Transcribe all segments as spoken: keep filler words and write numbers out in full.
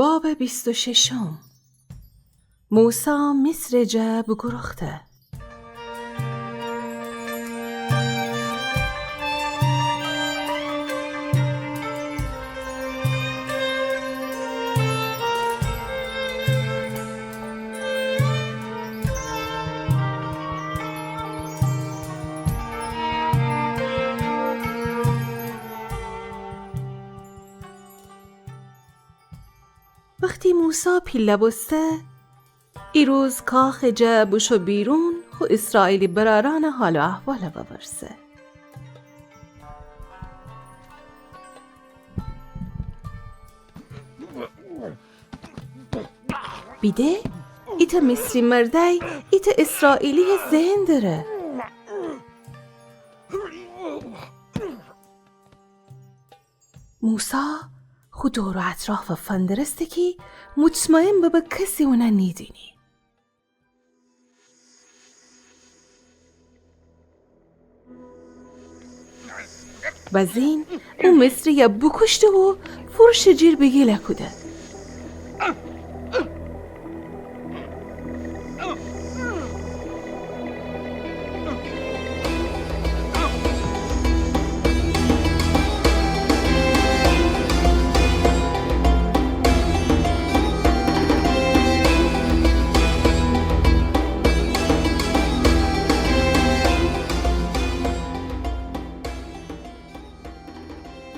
باب بیست و ششم. موسی مصر جا بوگوروخته. وختی موسی پیله بوسته، ایروز کاخ جا بوشو بیرون خو اسرائیلی براران حال و احوال بپرسه. بیده ایتأ مصری مردأی ایتأ اسرائیلی زئن دره. موسی خو دور و اطرافٚ فندرسته کی مطمئن ببه کسی اونه نیدینی. بزین او مصریه بوکوشته و فرشٚ جیر بیگیله کوده.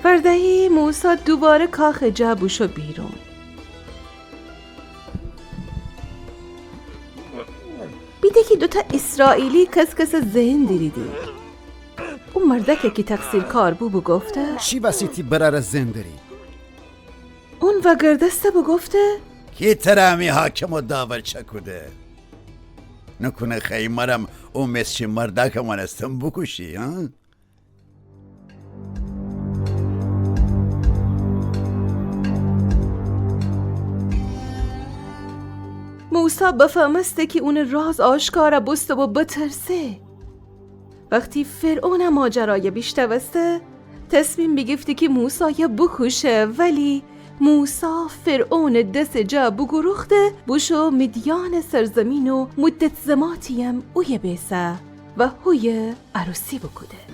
فرده‌یی موسی دوواره کاخٚ جا بوشو بیرون. بیده کی دوتأ اسرائیلی کس‌کسٚ زئن دریدی. او مردأکه کی تقصیرکار بو بوگفته: چی وسی تی برأرٚ زئن دری؟ اون وأگردسته بوگفته: کی تره امی حاکم و داور چأکوده؟ نوکونه خوأیی مرم او مصری مردأکٚ مأنستن بوکوشی، ها؟ موسی بفهمسته کی اونٚ راز آشکار بوسته و بترسه. وختی فرعون ماجرایه بیشنوسته، تصمیم بیگیفته کی موسایه بوکوشه، ولی موسی فرعونٚ دسٚ جا بوگوروخته، بوشو مدیانٚ سرزمین و مدت زماتیم اویه بیسه و هویه عروسی بوکوده.